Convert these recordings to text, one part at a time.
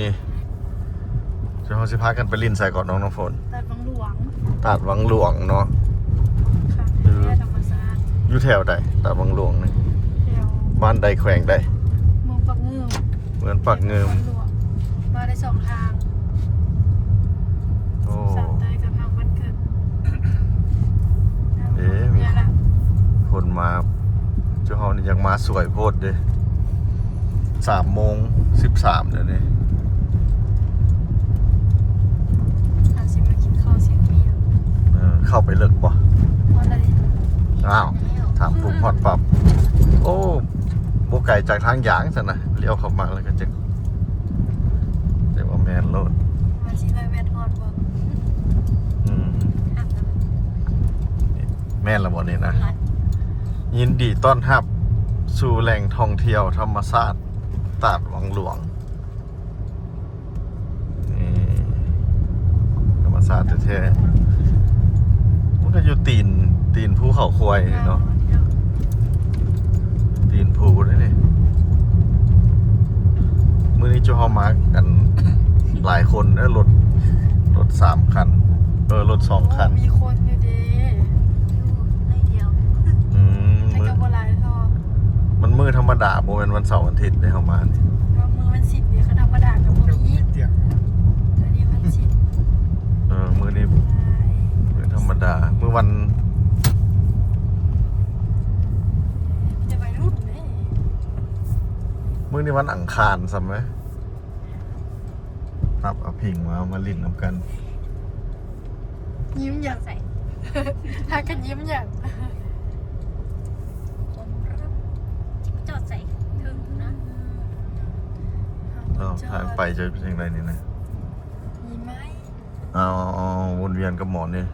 ນີ້ ເຮົາຊິພາກັນໄປຫຼິ້ນໃສກ່ອນ ນ້ອງນ້ຳຝົນ? ຕາດວັງຫຼວງ. ຕາດວັງຫຼວງເນາະ. ຄັກແທ້ ຢູ່ ທຳມະຊາດ. ຢູ່ແຖວໃດ ຕາດວັງຫຼວງນີ້? ແຖວ ບ້ານໃດ ແຂວງໃດ? ເມືອງປາກງື່ມ. ເມືອງປາກງື່ມ ມາໄດ້ສອງທາງ. ໂອ້ ສາມໃຕ້ກັບທາງບ້ານເກີດ. ເອີ ມີຄົນມາ ຈຸເຮົານີ້ຢາກມາສວຍໂພດເດ້. ສາມໂມງສິບສາມແລ້ວເດ້. ເຮົາຊິມາກິນເຂົ້າຊຽງໝີ່. ເອີ ເຂົ້າໄປເລິກບໍ່? ພໍແລ້ວເດ້. ອ້າວ ຖາມປຸບຮອດປັບ. ໂອ້ ບໍ່ໄກຈາກທາງຢາງຊັ້ນນະ, ລ້ຽວເຂົ້າມາແລ້ວກໍຈະ ແຕ່ວ່າແມ່ນໂລດ. ວ່າຊິຮ້ອຍແມັດຮອດບໍ່? ອືມ ແມ່ນລະບໍ່ນີ້ນະ? ຍິນດີຕ້ອນຮັບສູ່ແຫຼ່ງທ່ອງທ່ຽວທຳມະຊາດຕາດວັງຫຼວງ. ນີ້ ທຳມະຊາດແທ້ໆ. ມັນກໍຢູ່ຕີນ ຕີນພູເຂົາຄວາຍເນາະ. ຕີນພູເດ້ນີ້. ມື້ນີ້ຈຸເຮົາມາກັນຫຼາຍຄົນເດີ ລົດ ລົດສາມຄັນ ເອີ ລົດສອງຄັນ. ໂອ້ ມີຄົນຢູ່ເດ້ ຢູ່ໜ້ອຍດຽວ. ອືມ ແຕ່ກໍບໍ່ຫຼາຍເທົ່າ. ມັນມື້ທຳມະດາ ບໍ່ແມ່ນວັນເສົາວັນອາທິດເດ້ເຮົາມານີ້. ມື້ວັນສິບເດ້ ຄັນທຳມະດາກໍບໍ່ມີ. ອັນນີ້ວັນສິບ. ເອີ ມື້ນີ້ມື້ທຳມະດາ ມື້ວັນ ແຕ່ໄວລຸ້ນເດ້. ມື້ນີ້ວັນອັງຄານຊ້ຳເດ້. ຮັບອາຜິງມາ ມາຫຼິ້ນນຳກັນ. ຍິ້ມຫຍັງ? ໃສ່ ພາກັນຍິ້ມຫຍັງ? ຈອດໃສ່ເທິງພຸ້ນນະ. ເອົ້າ ທາງໄປຈະເປັນຈັ່ງໃດນີ້ນະ? ມີໄມ້. ເອົາ ວົນວຽນກັບໝໍນີ້.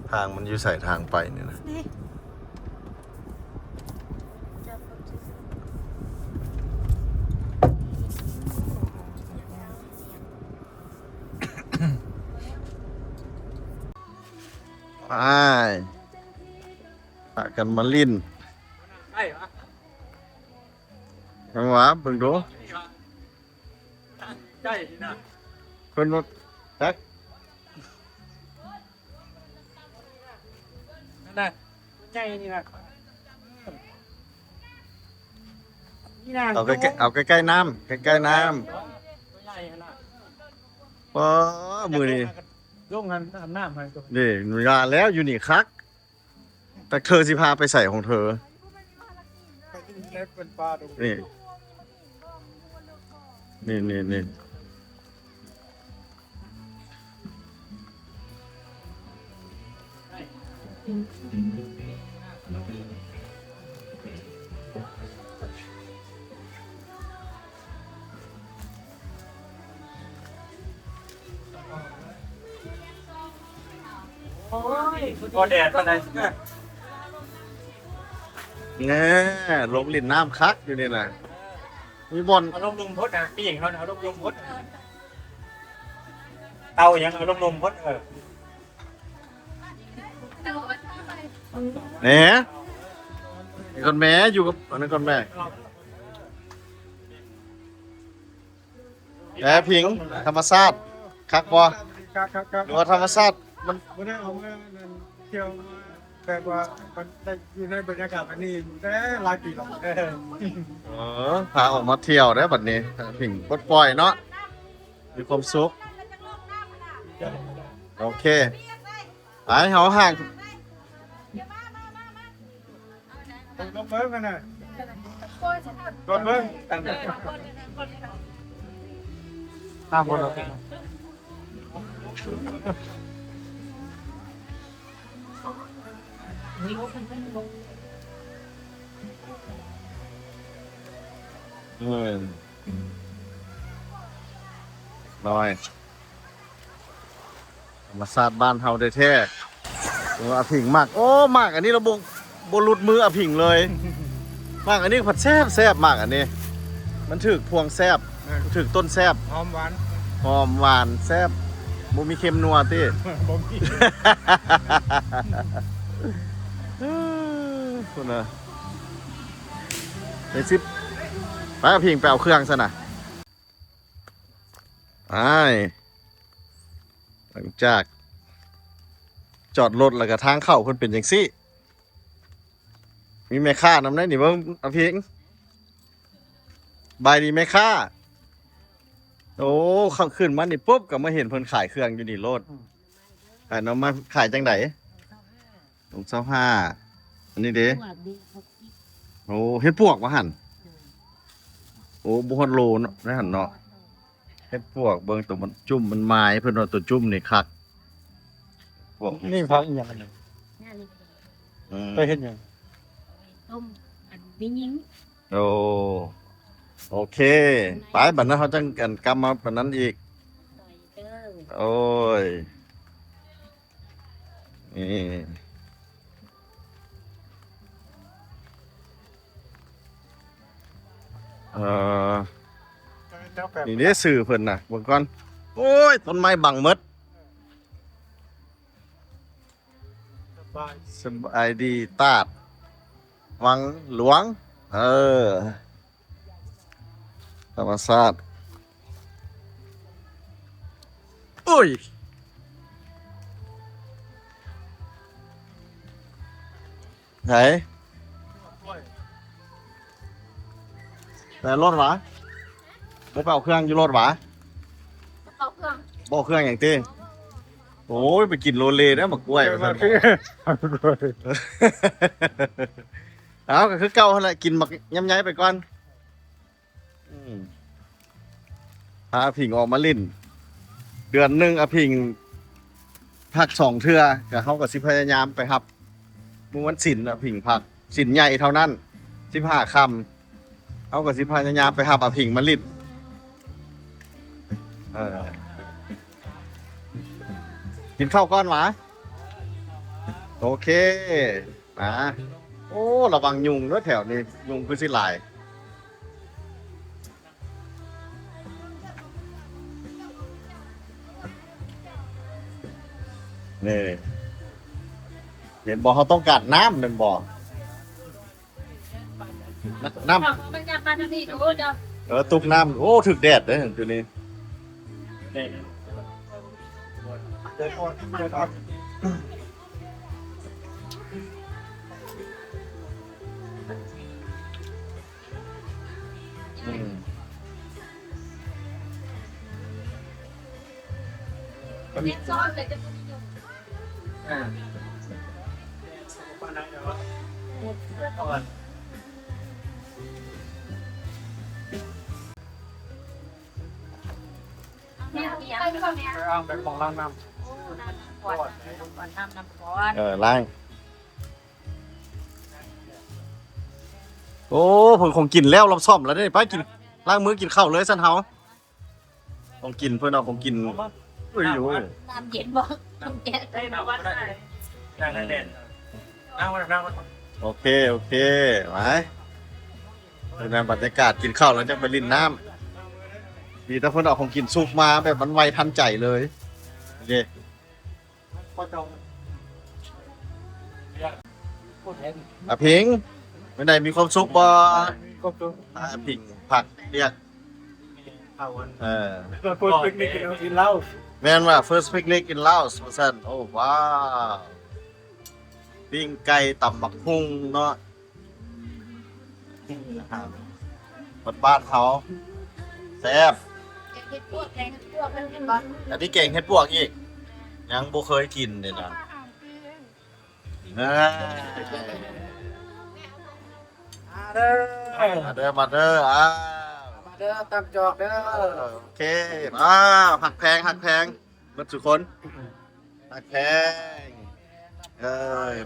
ທາງມັນຢູ່ໃສ ທາງໄປນີ້ນະ? ນີ້. ໄປ ພາກັນມາຫຼິ້ນ. ໃກ້ຫວະ? ຍັງຫວະ? ເບິ່ງດູ. ໃກ້ນີ້ນະ ເພິ່ນວ່າ ຈັກ ນັ້ນນະ ໃຫຍ່ນີ້ນະ ນີ້ນະ. ເອົາໃກ້ໆ ເອົາໃກ້ໆນ້ຳ ໃກ້ໆນ້ຳ. ຕົວໃຫຍ່ຫັ້ນນະ. ອໍ ມື້ນີ້ ລົງຫັ້ນ ອາບນ້ຳໃຫ້ຕົວນີ້. ວ່າແລ້ວ ຢູ່ນີ້ຄັກ. ແຕ່ເທີຊິພາໄປໃສຂອງເທີ? ໄປຫຼິ້ນໃນເປັນປ່າດົງ. ນີ້ ນີ້ ນີ້ ນີ້. ໂອ້ຍ ບໍ່ແດດປານໃດ. ແນ່ ລົງຫຼິ້ນນ້ຳຄັກຢູ່ນີ້ນະ. ມີບ່ອນ ເອົາລົງລຸ່ມພຸ້ນນະ ປີກເຮົານະ ເອົາລົງລຸ່ມພຸ້ນ. ເຕົາຫຍັງ ເອົາລົງລຸ່ມພຸ້ນ. ເອີ ແນ່ ນີ້ກ່ອນແມ່ ຢູ່ກັບອັນນັ້ນກ່ອນແມ່. ແອ ພິງ ທຳມະຊາດຄັກບໍ່? ຄັກໆໆ. ຫຼືວ່າທຳມະຊາດມັນ ບໍ່ໄດ້ເອົາມານັ້ນ ທ່ຽວມາແບບວ່າມັນໄດ້ຢູ່ໃນບັນຍາກາດແບບນີ້ແຕ່ຫຼາຍປີແລ້ວ. ເອີ ເອີ ພາອອກມາທ່ຽວເດ້ບັດນີ້ ພິງປົດປ່ອຍເນາະ ມີຄວາມສຸກ. ໂອເຄ ໄປ ເຮົາຫ່າງ ລົງເບິ່ງຫັ້ນນະ ລົງເບິ່ງ ຕາມບໍ່ລົງ. ເອີ ນ້ອຍ ທຳມະຊາດບ້ານເຮົາແທ້ໆ. ໂອ້ ອາຜິງໝາກ ໂອ້ ໝາກອັນນີ້ລະບໍ່ ບໍ່ຫຼຸດມືອາຜິງເລີຍ. ໝາກອັນນີ້ພັດແຊບໆ ໝາກອັນນີ້ ມັນຖືກພວງແຊບ ແມ່ນ ຖືກຕົ້ນແຊບ ຫອມຫວານ ຫອມຫວານແຊບ ບໍ່ມີເຄັມນົວຕິ? ບໍ່ມີ. ພຸ້ນນະ ໄປຊິບ ໄປ ອາຜິງ ໄປເອົາເຄື່ອງຊັ້ນນະ. ອ້າຍ ຫຼັງຈາກຈອດລົດແລ້ວກໍທາງເຂົ້າເພິ່ນເປັນຈັ່ງຊີ້. ມີແມ່ຄ້ານຳໄດ໋ນີ້ ເບິ່ງ ອາຜິງ ສະບາຍດີແມ່ຄ້າ. ໂອ້ ເຂົ້າຂຶ້ນມານີ້ປຸບ ກໍມາເຫັນເພິ່ນຂາຍເຄື່ອງຢູ່ນີ້ໂລດ. ອືມ ຂາຍໜໍ່ໄມ້ ຂາຍຈັ່ງໃດ? ຖົງຊາວຫ້າ ອັນນີ້ເດ? ໂອ້ ເຫັດປວກວ່າຫັ້ນ. ໂອ້ ບໍ່ຮອດໂລເນາະ ໃນຫັ້ນເນາະ. ເຫັດປວກ ເບິ່ງໂຕມັນຈຸ້ມມັນໝາຍ ເພິ່ນວ່າໂຕຈຸ້ມນີ້ຄັກ. ພວກນີ້ຜັກອີ່ຫຍັງອັນນີ້? ອືມ ໄປເຮັດຫຍັງ? ຕົ້ມອັນມີຍິງ. ໂອ້ ໂອເຄ ໄປ ບັດນັ້ນເຮົາຈັ່ງກັນກັບມາປານນັ້ນອີກ. ໂອ້ຍ ນີ້ ເອີ ນີ້ເດ້ຊື່ເພິ່ນນະ ເບິ່ງກ່ອນ. ໂອ້ຍ ຕົ້ນໄມ້ບັງໝົດ. ສະບາຍ ສະບາຍດີ ຕາດວັງຫຼວງ ເອີ ທຳມະຊາດ. ໂອ້ຍ ໃສ ແຕ່ລົດຫວາ? ບໍ່ໄປເອົາເຄື່ອງຢູ່ລົດຫວາ? ບໍ່ເອົາເຄື່ອງ ບໍ່ເອົາເຄື່ອງຫຍັງຕິ? ໂອ້ຍ ໄປກິນໂລເລເດີ້ ໝາກກ້ວຍວ່າຊັ້ນ. ເອົາ ກໍຄືເກົ່າຫັ້ນແຫຼະ ກິນໝາກຍຳໄຍໄປກ່ອນ. ອືມ ພາອາຜິງອອກມາຫຼິ້ນ ເດືອນໜຶ່ງອາຜິງພັກສອງເທື່ອ ກະເຮົາກະຊິພະຍາຍາມໄປຮັບ ມື້ວັນສິນອາຜິງພັກ ສິນໃຫຍ່ເທົ່ານັ້ນ ສິບຫ້າຄ່ຳ ເຮົາກະຊິພະຍາຍາມໄປຮັບອາຜິງມາຫຼິ້ນ. ເອີ ກິນເຂົ້າກ່ອນຫວາ? ໂອເຄ. ມາ ໂອ້ ລະວັງຍຸງເດີ້ແຖວນີ້ ຍຸງຄືຊິຫຼາຍ. ນີ້ ເຫັນບໍ່ ເຮົາຕ້ອງການນ້ຳແມ່ນບໍ່? ນ- ນ້ຳ ມັນຈະມາທາງນີ້ ໂອ້ ເຈົ້າ ເອີ ຕຸກນ້ຳ ໂອ້ ຖືກແດດເດ້ ຢູ່ນີ້. ອືມ ເຮັດຊອດເລີຍ ຈະບໍ່ນິຍົມ. ອ່າ ແມ່ນຫຍັງແມ່? ໄປເອົາໄປຂອງລ້າງນ້ຳ. ໂອ້ ນ້ຳຂວດ ນ້ຳຂວດ ນ້ຳຂວດ ເອີ ລ້າງ. ໂອ້ ເພິ່ນຂອງກິນແລ້ວ ລອບຊ່ອມແລ້ວເດ້. ໄປກິນ ລ້າງມືກິນເຂົ້າເລີຍຊັ້ນເຮົາ. ຂອງກິນ ເພິ່ນເອົາຂອງກິນ. ເອີຍ ໂອ້ ນ້ຳເຢັນບໍ່? ນ້ຳເຢັນ ໄດ້ນ້ຳວັດໄດ້ ໄດ້ແດດ. ໂອເຄ ໂອເຄ ໄປ. ເປັນບັນຍາກາດກິນເຂົ້າແລ້ວຈັ່ງໄປຫຼິ້ນນ້ຳ. ດີແຕ່ເພິ່ນເອົາຂອງກິນສຸກມາ ແບບມັນໄວທັນໃຈເລີຍ. ໂອເຄ. ອາຜິງ ເປັນໃດ ມີຄວາມສຸກບໍ່? ມີຄວາມສຸກ. ອາຜິງພັກວຽກ. ເອີ First picnic in Laos. ແມ່ນວ່າ First picnic in Laos ວ່າຊັ້ນ. ໂອ້ ວ້າວ ປີ້ງໄກ່ ຕຳບັກຫຸ່ງເນາະ. ອາຫານບ້ານໆເຮົາ ແຊບ. ແກງເຫັດປວກ ແກງເຫັດປວກ ເຫັນບໍ່? ອັນນີ້ແກງເຫັດປວກອີກ ຍັງບໍ່ເຄີຍກິນເດ້ນະ. ເອີ ມາເດີ ມາເດີ ມາເດີ ອ້າວ ມາເດີ ຕຳຈອກເດີ. ໂອເຄ ອ້າວ ຮັກແພງ ຮັກແພງເບິດສູ່ຄົນ. ຮັກແພງ ເອີ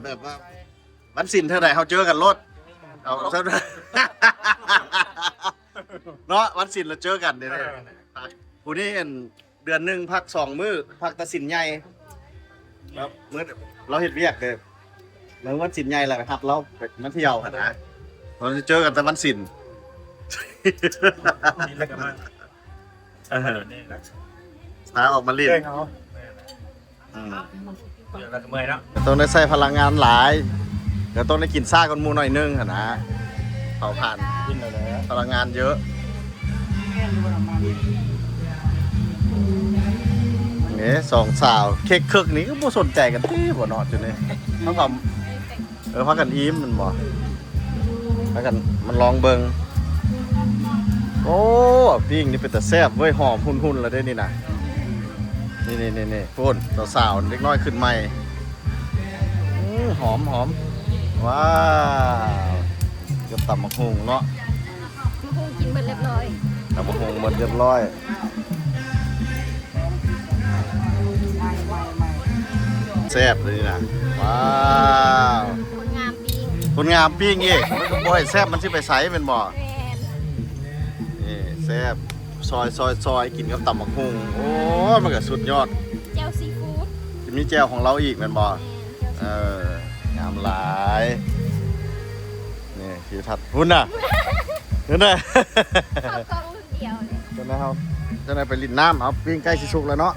ແບບວ່າວັນສິນເທື່ອໃດເຮົາເຈີກັນໂລດ. ເອົາຊັ້ນເນາະ ວັນສິນລະເຈີກັນເດ້. ເອີ ຜູ້ນີ້ອັນ ເດືອນໜຶ່ງພັກສອງມື້ ພັກແຕ່ສິນໃຫຍ່. ແລ້ວມື້ ລາວເຮັດວຽກເດ້. ແລ້ວວັນສິນໃຫຍ່ລະໄປຮັບລາວໄປ ມາທ່ຽວຫັ້ນນະ. ເຮົາຊິເຈີກັນແຕ່ວັນສິນ ສິນແລ້ວກໍມາ. ເອີ ພາອອກມາຫຼິ້ນ. ອືມ ດຽວລະກໍເມື່ອຍເນາະ. ຕ້ອງໄດ້ໃຊ້ພະລັງງານຫຼາຍ ກໍຕ້ອງໄດ້ກິນຊ້າກວ່າໝູ່ໜ້ອຍໜຶ່ງຫັ້ນນະ. ເຜົາຖ່ານ ກິນແລ້ວແຫຼະ ພະລັງງານເຍອະ. ນີ້ສອງສາວເຄັກເຄິກນີ້ກໍບໍ່ສົນໃຈກັນຕິບໍ່ເນາະ ຈຸນີ້ເຮົາກໍ ເອີ ພາກັນອີ່ມແມ່ນບໍ່? ພາກັນມາລອງເບິ່ງ. ໂອ້ ປີ້ງນີ້ເປັນຕາແຊບເວີຍ ຫອມຫຸ່ນໆ ແລ້ວເດ້ນີ້ນະ. ນີ້ໆໆໆ ພຸ້ນ ສາວໆ ເດັກນ້ອຍຂຶ້ນໃໝ່. ອື ຫອມໆ ວ້າວ ກັບຕຳບັກຫຸ່ງເນາະ. ຕຳບັກຫຸ່ງກິນເບິດລຽບຮ້ອຍ ຕຳບັກຫຸ່ງເບິດລຽບຮ້ອຍ. ແຊບເລີຍນີ້ນະ ວ້າວ ຄົນງາມປີ້ງ ຄົນງາມປີ້ງອີກ. ມັນກໍບໍ່ໃຫ້ແຊບ ມັນຊິໄປໃສແມ່ນບໍ່? ແມ່ນ ນີ້ແຊບ ຊອຍໆໆ ກິນກັບຕຳບັກຫຸ່ງ ໂອ້ຍ ມັນກໍສຸດຍອດ. ແຈ່ວຊີຟູດ ຈະມີແຈ່ວຂອງລາວອີກແມ່ນບໍ່? ແມ່ນ ແຈ່ວຊີຟູດ ເອີ ງາມຫຼາຍ. ນີ້ທິວທັດພຸ້ນນະ ພຸ້ນນະ ເຂົ້າກ້ອງລຸ້ນດຽວເລີຍ. ຈັ່ງໃດເຮົາ ຈັ່ງໃດໄປຫຼິ້ນນ້ຳ ເອົາ ປີ້ງໃກ້ຊິສຸກແລ້ວເນາະ.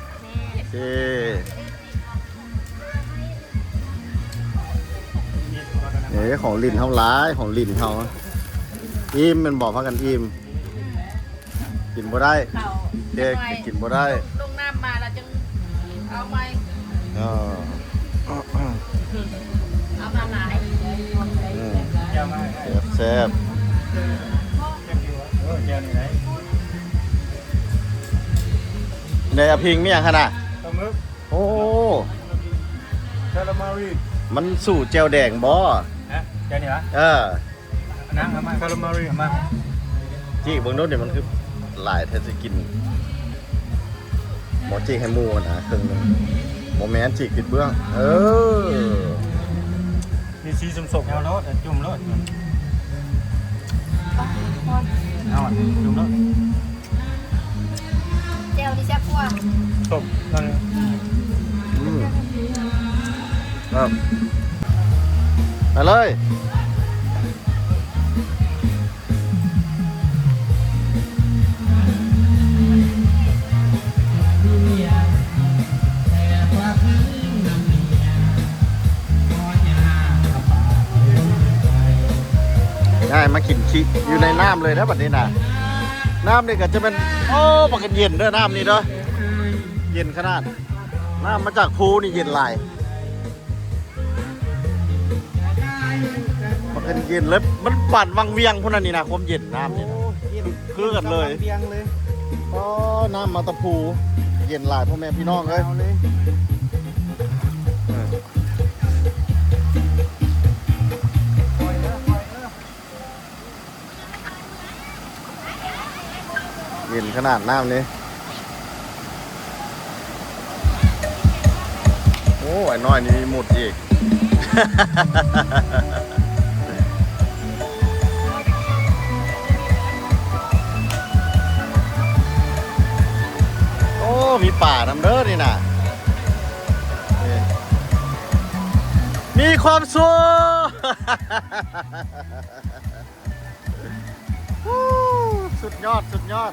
ແມ່ນ ໂອເຄ ເອີ ຂອງຫຼິ້ນເຮົາຫຼາຍ ຂອງຫຼິ້ນເຮົາ ອີ່ມແມ່ນບໍ່? ພາກັນອີ່ມ ກິນບໍ່ໄດ້ ເຂົ້າ ເດັກ ເດັກນ້ອຍ ກິນບໍ່ໄດ້ ລົງນ້ຳມາແລ້ວຈຶ່ງເອົາໃໝ່. ເອີ ເອົາມາຫຼາຍ ອືມ ແຊບໆ. ແດ່ ອາພິງ ມີຫຍັງຫັ້ນນະ? ປາໝຶກ ໂອ້ ຄາລາມາຣີ ມັນສູ້ແຈ່ວແດງບໍ່? ຮະ ແຈ່ວນີ້ຫວາ? ເອີ ອັນນັ້ນເອົາມາ ຄາລາມາຣີ ເອົາມາ ຈີກເບິ່ງດູນີ້ ມັນຄືຫຼາຍແທ້ ຊິກິນ ບໍ່ ຈີກໃຫ້ໝູ່ຫັ້ນນະ ເຄິ່ງໜຶ່ງ. ບໍ່ແມ່ນ ຈີກຜິດເບື້ອງ ເອີ ມີສີສົ້ມໆ ເອົາໂລດ ຈຸ່ມໂລດ ເອົາຈຸ່ມໂລດ. ແຈ່ວນີ້ແຊບກວ່າ ສົ້ມ ນັ້ນ ອືມ ເອົາ ໄປເລີຍ. ຍ້າຍມາກິນຂີ້ຢູ່ໃນນ້ຳເລີຍເດີບັດນີ້ນະ. ນ້ຳນີ້ກໍຈະແມ່ນ ໂອ້ ບັກເຢັນເດີ ນ້ຳນີ້ເດີ ເຢັນຂະໜາດ. ນ້ຳມາຈາກພູນີ້ເຢັນຫຼາຍ. ມັນເປັນເຢັນເລີຍ ມັນປານວັງວຽງພຸ້ນນະນີ້ນະ ຄວາມເຢັນນ້ຳນີ້ນະ ໂອ້ ເຢັນ ຄືກັນເລີຍ ວັງວຽງເລີຍ. ອໍ ນ້ຳມາແຕ່ພູ ເຢັນຫຼາຍ ພໍ່ແມ່ພີ່ນ້ອງເອີຍ ເອົາເລີຍ ເອີ. ເຢັນຂະໜາດນ້ຳນີ້. ໂອ້ ໄອ້ນ້ອຍນີ້ມີມຸດອີກ. ໂອ້ ມີປານຳເດີນີ້ນະ. ນີ້ ມີຄວາມສຸກ. ສຸດຍອດ ສຸດຍອດ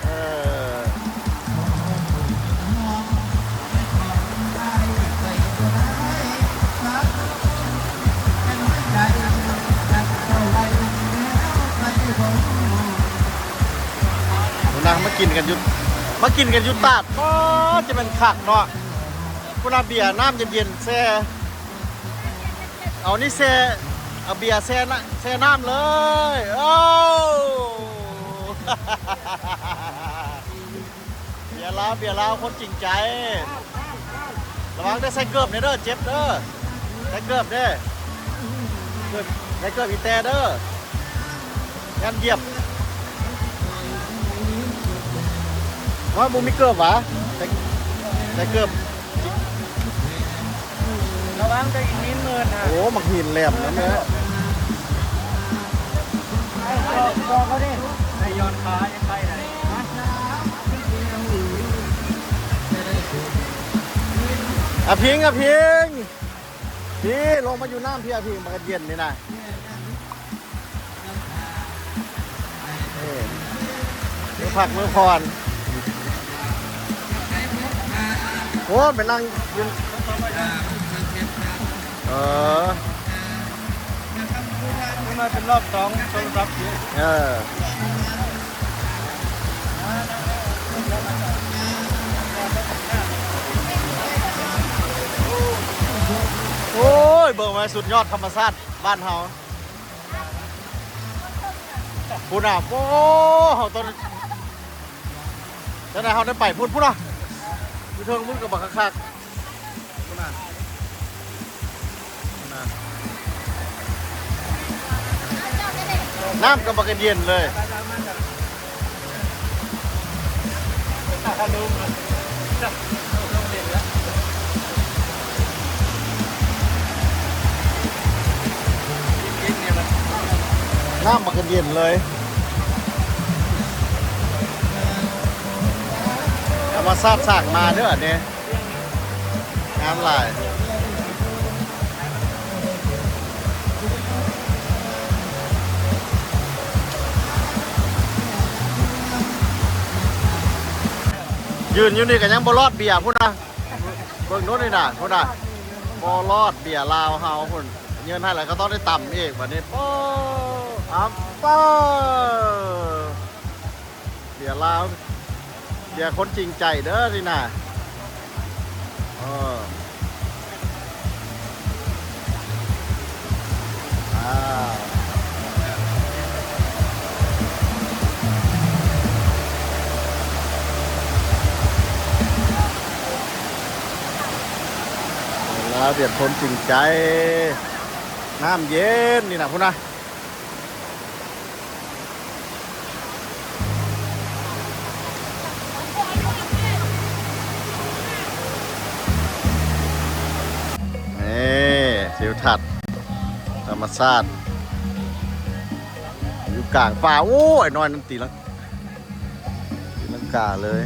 ເອີ. ພຸ້ນນະ ມາກິນກັນຢູ່ ມາກິນກັນຢູ່ຕາດ ປາດ ຈະແມ່ນຄັກເນາະ. ພຸ້ນນະ ເບຍ ນ້ຳເຢັນໆ ແຊ່ ເອົານີ້ແຊ່ ເອົາເບຍແຊ່ນະ ແຊ່ນ້ຳເລີຍ. ໂອ້ ເບຍລາວ ເບຍລາວ ຄົນຈິງໃຈ. ລະວັງເດີ ໃສ່ເກີບແດ່ເດີ ເຈັບເດີ ໃສ່ເກີບເດ້ ເກີບ ໃສ່ເກີບອີແຕ່ເດີ ຢ້ານຢຽບ. ວ່າບໍ່ມີເກີບຫວາ? ໃສ່ ໃສ່ເກີບ. ລະວັງແຕ່ຫີນເມີນນະ. ໂອ້ ໝາກຫີນແຫຼມນຳເດີ. ໃຫ້ຢອນຂາຍັງໄດ້ນະ. ອາພິງ ອາພິງ ພີ້ ລົງມາຢູ່ນ້ຳພີ້ ອາພິງ ມັນກໍເຢັນນີ້ນະ. ເອີ ມື້ພັກມື້ຜ່ອນ. ໂອ້ ໄປນັ່ງຢູ່ ເອີ. ມາເປັນລອບສອງໂທລະສັບເສຍ. ເອີ ໂອ້ຍ ເບິ່ງໄວ້ ສຸດຍອດທຳມະຊາດບ້ານເຮົາ. ພຸ້ນນະ ໂອ້ ເຮົາຕ້ອງ ຈັ່ງໃດເຮົາໄດ້ໄປພຸ້ນ ພຸ້ນນະ ຢູ່ເທິງພຸ້ນກໍບັກຄັກໆ ພຸ້ນນະ ພຸ້ນນະ ນ້ຳກໍບັກເຢັນເລີຍ. ນ້ຳບັກເຢັນເລີຍ ທຳມະຊາດສ້າງມາເດີອັນນີ້ ງາມຫຼາຍ. ຢືນຢູ່ນີ້ກໍຍັງບໍ່ລອດເບຍພຸ້ນນະ ເບິ່ງໂນ້ນນີ້ນະ ພຸ້ນນະ ບໍ່ລອດເບຍລາວເຮົາພຸ້ນ ຍື່ນໃຫ້ແລ້ວກໍຕ້ອງໄດ້ຕຳອີກບັດນີ້. ໂອ້ ອຳເປີ ເບຍລາວ ເບຍຄົນຈິງໃຈເດີນີ້ນະ. ເອີ ອ້າວ ເບຍລາວ ເບຍຄົນຈິງໃຈ ນ້ຳເຢັນນີ້ນະ ພຸ້ນນະ. ນີ້ ທິວທັດທຳມະຊາດຢູ່ກາງປ່າ. ໂອ້ຍ ນ້ອຍນັ້ນຕີລັງ ຕີລັງກາເລີຍ.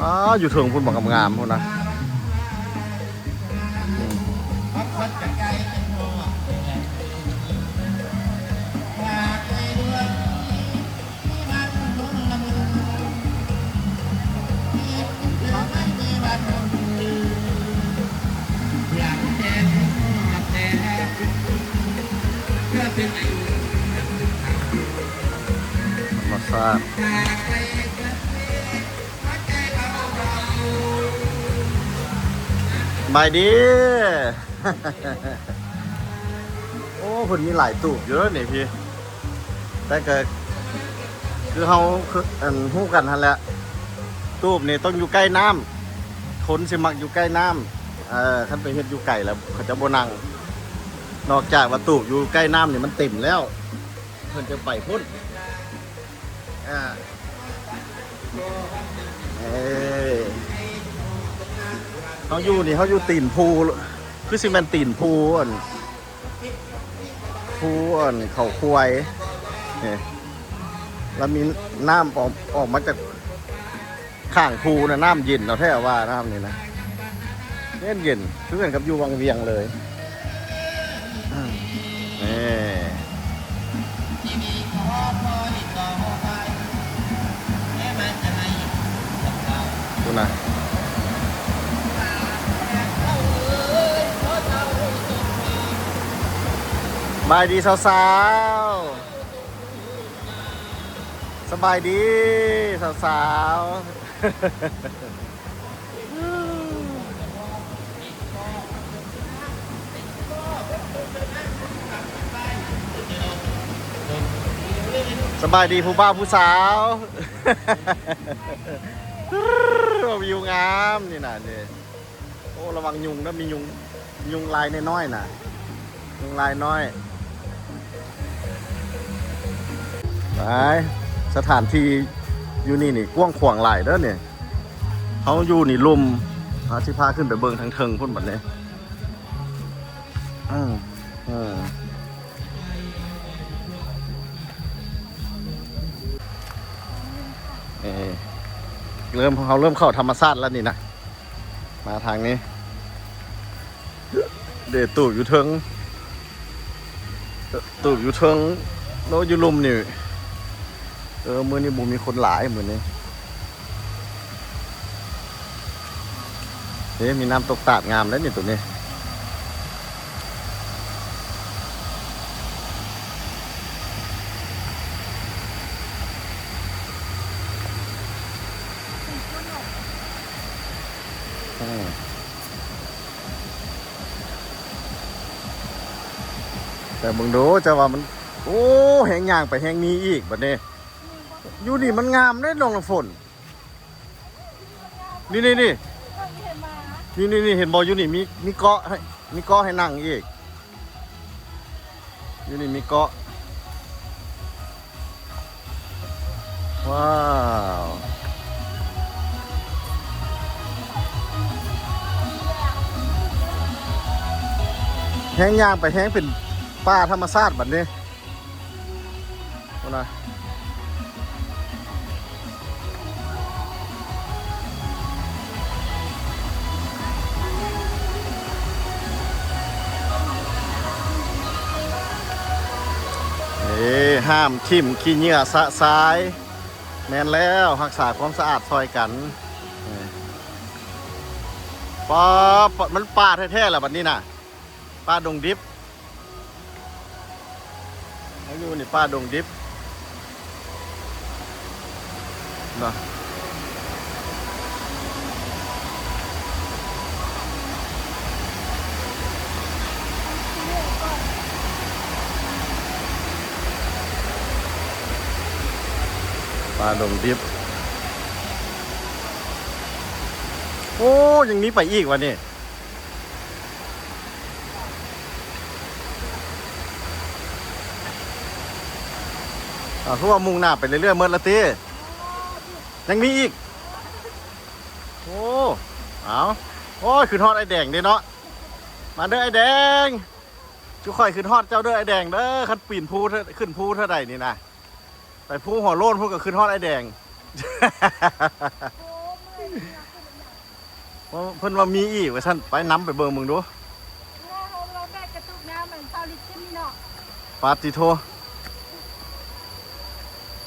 ອ້າ ຢູ່ເທິງພຸ້ນ ບັກງາມໆ ພຸ້ນນະ. ທຳມະຊາດ ສະບາຍດີ. ໂອ້ ເພິ່ນມີຫຼາຍຕູບຢູ່ເດີນີ້ພີ່ ແຕ່ກໍຄືເຮົາ ຄື ອັນ ຮູ້ກັນຫັ້ນແຫຼະ ຕູບນີ້ຕ້ອງຢູ່ໃກ້ນ້ຳ ຄົນຊິມັກຢູ່ໃກ້ນ້ຳ. ເອີ ຄັນໄປເຮັດຢູ່ໄກແລ້ວເຂົາເຈົ້າບໍ່ນັ່ງ ນອກຈາກວ່າຕູບຢູ່ໃກ້ນ້ຳນີ້ມັນເຕັມແລ້ວ ເພິ່ນຈະໄປພຸ້ນ. ອ່າ ເອີ ເຮົາຢູ່ນີ້ ເຮົາຢູ່ຕີນພູ ຄືຊິແມ່ນຕີນພູ ອັນ ພູ ອັນ ເຂົາຄວາຍນີ້ ແລ້ວມີນ້ຳອອກ ອອກມາຈາກຂ້າງພູນະ ນ້ຳເຢັນເອົາແທ້ວ່າ ນ້ຳນີ້ນະ ເຢັນໆ ຄືກັນກັບຢູ່ວັງວຽງເລີຍ. ນີ້ ພຸ້ນນະ ສະບາຍດີສາວໆ ສະບາຍດີສາວໆ. ສະບາຍດີຜູ້ບ່າວຜູ້ສາວ ວິວງາມນີ້ນະນີ້. ໂອ້ ລະວັງຍຸງເດີ ມີຍຸງ ຍຸງລາຍນ້ອຍໆ ນະ ຍຸງລາຍນ້ອຍ. ໄປ ສະຖານທີ່ຢູ່ນີ້ນີ້ກວ້າງຂວາງຫຼາຍເດີນີ້ ເຮົາຢູ່ນີ້ລຸ່ມ ເຮົາຊິພາຂຶ້ນໄປເບິ່ງທາງເທິງພຸ້ນບັດນີ້. ອືມ ເອີ ເອີ ເລີ່ມ ເຮົາເລີ່ມເຂົ້າທຳມະຊາດແລ້ວນີ້ນະ ມາທາງນີ້ ເດ ຕູບຢູ່ເທິງ ຕູບຢູ່ເທິງ ໂລ ຢູ່ລຸ່ມນີ້. ເອີ ມື້ນີ້ບໍ່ມີຄົນຫຼາຍ ມື້ນີ້. ເດ້ ມີນ້ຳຕົກຕາດງາມເດ້ນີ້ ໂຕນີ້. ອືມ ແຕ່ເບິ່ງດູ ຈະວ່າມັນ ໂອ້ ແຮ່ງຍ່າງໄປແຮ່ງມີອີກບັດນີ້. ຢູ່ນີ້ມັນງາມເດ້ ນ້ອງນ້ຳຝົນ. ນີ້ໆໆ ນີ້ໆໆ ເຫັນບໍ່? ຢູ່ນີ້ມີ ມີເກາະໃຫ້ ມີເກາະໃຫ້ນັ່ງອີກ. ຢູ່ນີ້ມີເກາະ. ວ້າວ ແຮ່ງຍ່າງໄປແຮ່ງເປັນປ່າທຳມະຊາດບັດນີ້. ພຸ້ນນະ ເອີ ຫ້າມຖິ້ມຂີ້ເຫຍື້ອຊະຊາຍ. ແມ່ນແລ້ວ ຮັກສາຄວາມສະອາດຊ່ອຍກັນ. ເອີ ປາ ປາ ມັນປ່າແທ້ໆລະບັດນີ້ນະ ປ່າດົງດິບ. ເຮົາຢູ່ນີ້ປ່າດົງດິບເນາະ. ປ່າດົງດິບ. ໂອ້ ຍັງມີໄປອີກວະນີ້. ອ່າ ຄືວ່າມຸ່ງໜ້າໄປເລື້ອຍໆໝົດລະຕິ? ຍັງມີອີກ? ໂອ້ ເອົາ ໂອ້ຍ ຄິດຮອດອ້າຍແດງເດ້ເນາະ. ມາເດີອ້າຍແດງ ຈຸຂ້ອຍຄິດຮອດເຈົ້າເດີອ້າຍແດງເດີ. ຄັນປີນພູ ຂຶ້ນພູເທື່ອໃດນີ້ນະ ໄປພູຫົວໂລ້ນພຸ້ນກໍຄິດຮອດອ້າຍແດງ. ເພິ່ນວ່າມີອີກວ່າຊັ້ນ ໄປນຳໄປເບິ່ງເບິ່ງດູ. ເຮົາລອງໄດ້ກະຕຸກນ້ຳອັນຊາວລິດຂຶ້ນນີ້ເນາະ. ປາດຕິໂທ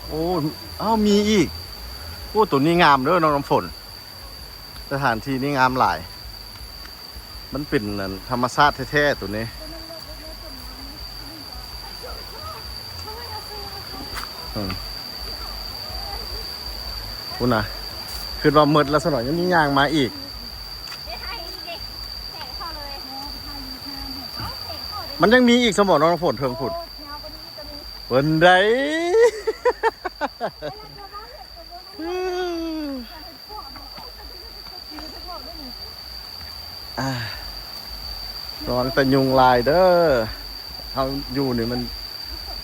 ໂອ້ ອ້າວ ມີອີກ. ໂອ້ ໂຕນີ້ງາມເດີນ້ອງນ້ຳຝົນ ສະຖານທີ່ນີ້ງາມຫຼາຍ. ມັນເປັນອັນທຳມະຊາດແທ້ໆໂຕນີ້. ອືມ ພຸ້ນນະ ຄິດວ່າໝົດແລ້ວຊະໜ້ອຍ ຍັງມີຍ່າງມາອີກ. ມັນຍັງມີອີກຊະບໍ່ນ້ອງຝົນ ເທິງພຸ້ນ ເພິ່ນໃດ. ອາ ລະວັງແຕ່ຍຸງລາຍເດີ. ເຮົາຢູ່ນີ້ມັນ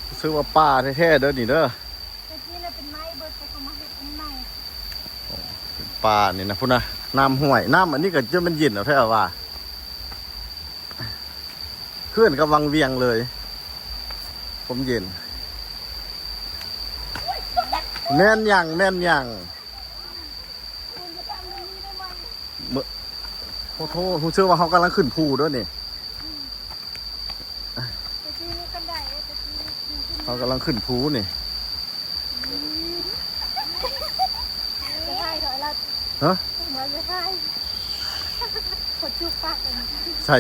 ຮູ້ສຶກວ່າປ່າແທ້ໆເດີນີ້ເດີ. ແຕ່ກີ້ລະເປັນໄມ້ເບິດ ແຕ່ເຂົາມາເຮັດອັນໃໝ່. ເປັນປ່ານີ້ນະ ພຸ້ນນະ ນ້ຳຫ້ວຍ ນ້ຳອັນນີ້ກໍຈະແມ່ນເຢັນເອົາແທ້ວ່າ ຄືກັນກັບວັງວຽງເລີຍ ຄວາມເຢັນ. ແມ່ນຫຍັງ ແມ່ນຫຍັງ? ເມື່ອ ໂອ້ໂທ ຮູ້ສຶກວ່າເຮົາກຳລັງຂຶ້ນພູເດີນີ້. ເຮົາກຳລັງຂຶ້ນພູນີ້. ຮະ? ໃສ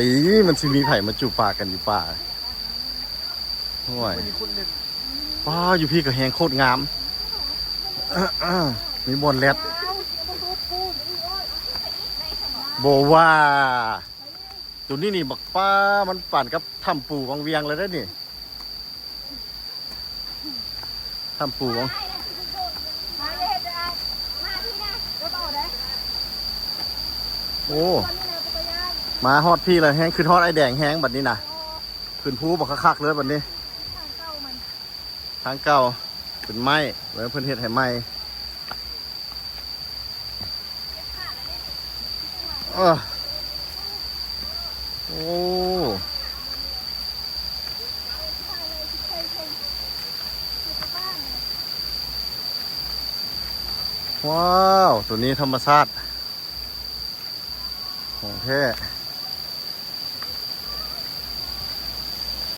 ມັນຊິມີໃຜມາຈູບປາກກັນຢູ່ປ່າ? ໂອ້ຍ ປ້າ ຢູ່ພີ້ກໍແຮງໂຄດງາມ. ມີບ່ອນແລັດ ບໍ່ວ່າ ໂຕນີ້ນີ້ບັກປ້າ ມັນປານກັບຖ້ຳປູວັງວຽງເລີຍເດ້ນີ້. ຖ້ຳປູວັງ ໂອ້ ມາຮອດພີ້ແລ້ວ ແຮງຄຶດຮອດອ້າຍແດງແຮງບັດນີ້ນະ. ຂຶ້ນພູບັກຄັກໆເລີຍບັດນີ້. ທາງເກົ່າເປັນໄມ້ ແລ້ວເພິ່ນເຮັດໃຫ້ໃໝ່. ເອີ ໂອ້ ວ້າວ ໂຕນີ້ທຳມະຊາດຂອງແທ້.